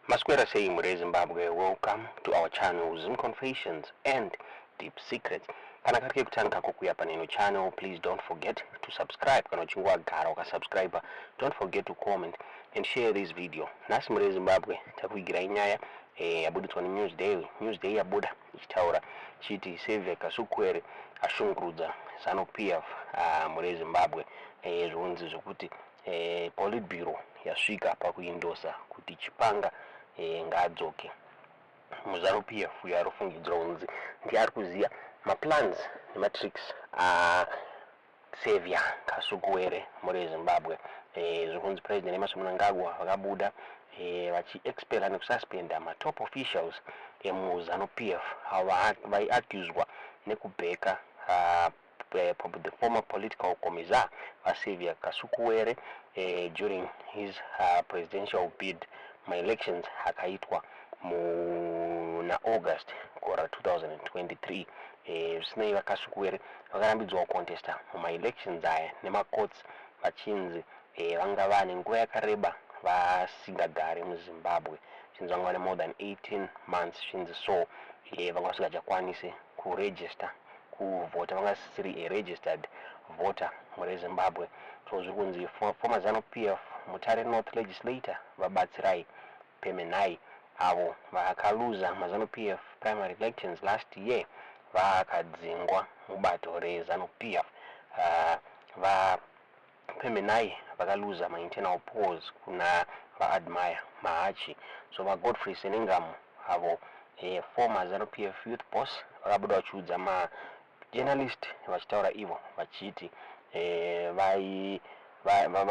Maswera sei mhuri yeZimbabwe? Welcome to our channel, Zim Confessions and Deep Secrets. Kana kari kekutanga kokuya paneno channel, please don't forget to subscribe. Kana uchinge wagara wakasubscribe, don't forget to comment and share this video. Nhasi, mhuri yeZimbabwe, takuigirai nyaya yabuditswa neNewsDay. NewsDay yabuda ichitaura chiti Saviour Kasukuwere ashungurudza ZANU PF. Mhuri yeZimbabwe, zvonzi zvokuti Politburo yasvika pakuendorsa kuti Chipanga ngaadzoke muZANU PF, uyo ari kufungidzirwa kunzi ndiye ari kuziva maplans nematricks aSaviour Kasukuwere. Mhuri yeZimbabwe, zvokunzi President Emmerson Mnangagwa vakabuda vachiexpela nekususpenda matop officials emuZANU PF avo vaiaccuswa nekubheka the former political commissar vaSaviour Kasukuwere during his presidential bid, maelections akaitwa muna August gore ra2023. Zvisinei, vaKasukuwere vakarambidzwa kucontesta mumaelections aya nemacourts, vachinzi vanga vane nguva yakareba vasingagari muZimbabwe, zvinzi vanga vane more than 18 months, zvinzi so vanga vasingachakwanisi kuregister kuvhota, vanga vasisiri a registered voter mune Zimbabwe. So zviri kunzi former ZANU PF Mutare North legislator vaBatsirai Pemenai, avo vakaluza maZANU PF primary elections last year, vakadzingwa mubato reZANU PF. VaPemenai vakaluza mainternal polls kuna vaAdmire Mahachi. So vaGodfrey Tsenengamu, avo former ZANU PF youth boss, vakabuda vachiudza majournalist vachitaura ivo vachiti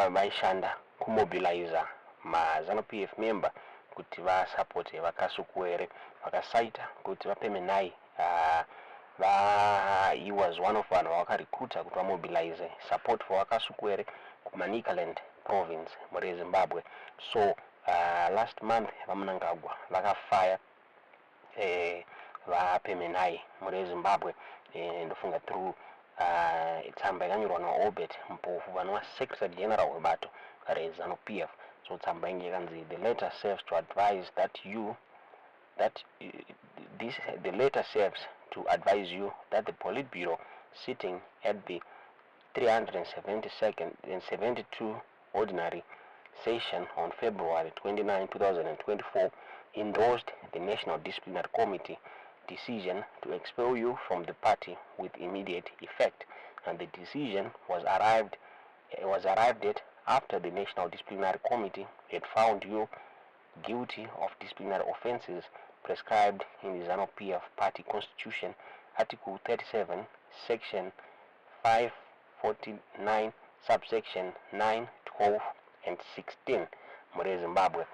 vaishanda kumobiliza maZANU PF member kuti vasapote vaKasukuwere. Vakasaita kuti vaPemenai he was one of vanhu vavakarecruita kuti vamobilize support for vaKasukuwere kuManicaland Province muri yeZimbabwe. So last month vaMnangagwa vakafaya vaPemenai muri yeZimbabwe. Ndofunga through tsamba yakanyorwa naObert Mpofu, vanova secretary general webato reZANU PF. So tsamba inge yakanzi, "The letter serves to advise that you that this the letter serves to advise you that the Politburo, sitting at the 372nd and 72 ordinary session on February 29, 2024, endorsed the National Disciplinary Committee decision to expel you from the party with immediate effect, and the decision was arrived at after the National Disciplinary Committee had found you guilty of disciplinary offences prescribed in the ZANU-PF party constitution, Article 37, Section 549, subsection 9, 12 and 16." Muri yeZimbabwe,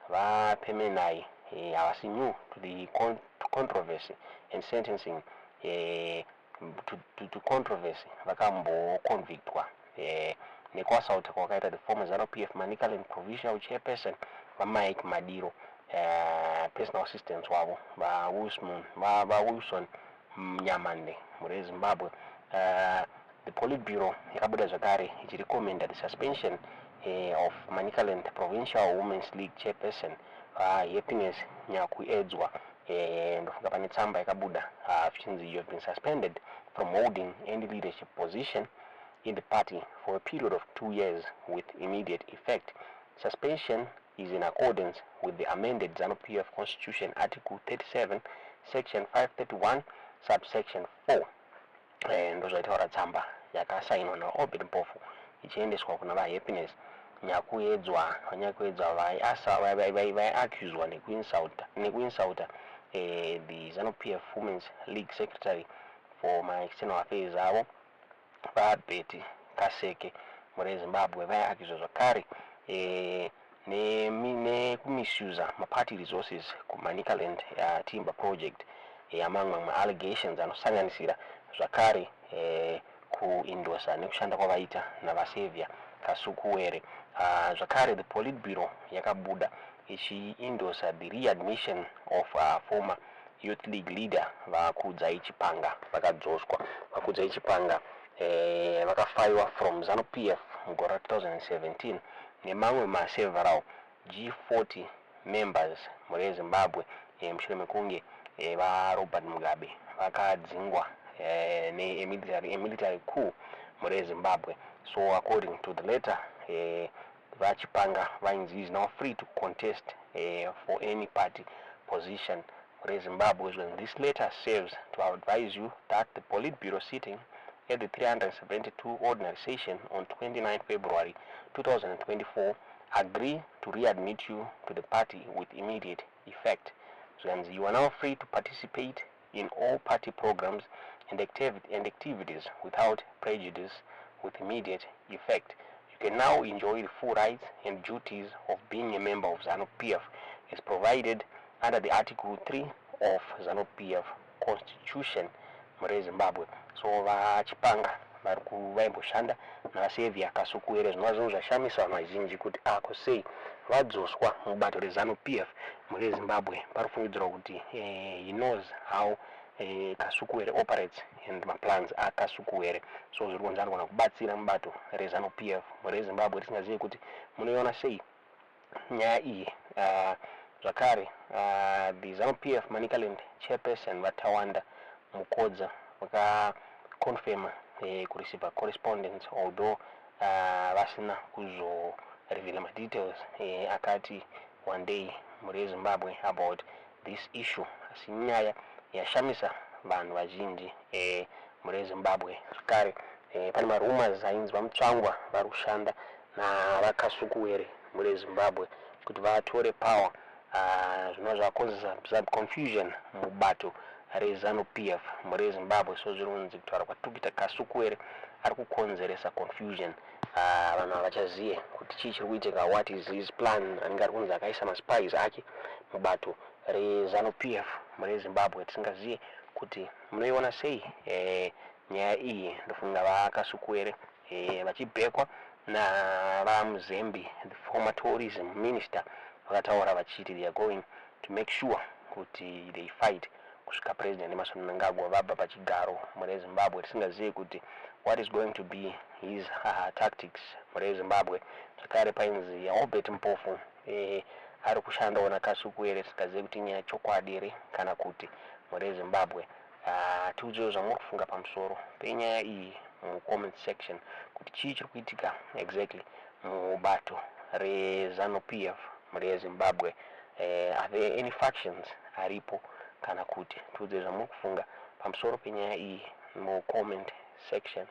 vaPemenai havasi new to the to controversy and sentencing, to controversy. Vakamboconvictwa nekuassaulta kwakaita the former ZANU PF Manicaland provincial chairperson vaMike Madiro, personal assistants wavo vaWilson Nyamande. Muri yeZimbabwe, the Politburo yakabuda zvakare ichirecommenda the suspension of Manicaland Provincial Women's League chairperson Happiness Nyakuedzwa. Ndofunga pane tsamba yakabuda zvichinzi, "You have been suspended from holding any leadership position in the party for a period of 2 years with immediate effect. Suspension is in accordance with the amended ZANU-PF Constitution, Article 37, Section 531, subsection 4." Ndozvaitaura tsamba yakasainwa naObert Mpofu ichiendeswa kuna vaHappiness Nyakuedzwa. VaNyakuedzwa vaiaccuswa nekuinsulta the ZANU-PF Women's League secretary for maexternal affairs avo, vaBetty Kaseke. Muri yeZimbabwe, vaiaccuswa zvakare nekumisuse maparty resources kuManicaland Timber Project, among mamwe allegations anosanganisira zvakare kuendorsa nekushanda kwavaita navaSaviour Kasukuwere. Zvakare the Politburo yakabuda ichiendorsa the readmission of former Youth League leader vaKudzai Chipanga. Vakadzoswa vaKudzai Chipanga, vakafirewa from ZANU PF mugore ra2017 nemamwe maseveral G40 members mhuri yeZimbabwe, mushure mekunge vaRobert Mugabe vakadzingwa nemilitary coup mhuri yeZimbabwe. So according to the letter, VaChipanga vainzi is now free to contest for any party position mhuri yeZimbabwe. When this letter serves to advise you that the Politburo sitting at the 372 ordinary session on 29 February 2024 agree to readmit you to the party with immediate effect. Zvikanzi you are now free to participate in all party programs and activities without prejudice with immediate effect. You can now enjoy the full rights and duties of being a member of ZANU-PF as provided under the Article 3 of ZANU-PF Constitution mhuri yeZimbabwe. So VaChipanga vari vaimboshanda naVaSaviour Kasukuwere, zvinova zvinhu zvashamisa vanhu vazhinji kuti ako sei vadzoswa mubato reZANU PF mhuri yeZimbabwe. Pari kufungidzirwa kuti he knows how Kasukuwere operates and maplans aKasukuwere, so zviri kunzi anogona kubatsira mubato reZANU PF mhuri yeZimbabwe. Tisingazivi kuti munoiona sei nyaya iyi. Zvakare the ZANU PF Manicaland chairperson, VaTawanda Mukodza, vakaconfirma kureceiva correspondence, although vasina kuzoreveala madetails akati one day mhuri yeZimbabwe about this issue. Asi nyaya yashamisa vanhu vazhinji mhuri yeZimbabwe. Zvakare pane marumors ainzi VaMutsvangwa vari kushanda naVaKasukuwere mhuri yeZimbabwe kuti vatore power, zvinova zvakonzesa confusion mubato reZANU PF mhuri yeZimbabwe. So zviri kunzi kutaura kwatiri kuita, Kasukuwere ari kukonzeresa confusion. Vanhu havachazive kuti chii chiri kuitika, what is his plan. Anenge ari kunzi akaisa maspies ake mubato reZANU PF mhuri yeZimbabwe. Tisingazive kuti munoiona sei nyaya iyi. Ndofunga VaKasukuwere vachibhekwa naVaMuzembi, the former tourism minister, vakataura vachiti they are going to make sure kuti they fight kusvika President Emmerson Mnangagwa vabva pachigaro mhuri yeZimbabwe. Tisingazivi kuti what is going to be his tactics mhuri yeZimbabwe. Zvakare painzi Albert Mpofu ari kushandawo naKasukuwere. Tisingazivi kuti nyaya chokwadi here kana kuti mhuri yeZimbabwe. Tiudzewo zvamuri kufunga pamusoro penyaya iyi mucomment section, kuti chii chiri kuitika exactly mubato reZANU PF mhuri yeZimbabwe. Are there any factions aripo kana kuti? Tiudze zvamuri kufunga pamusoro penyaya iyi mucomment section.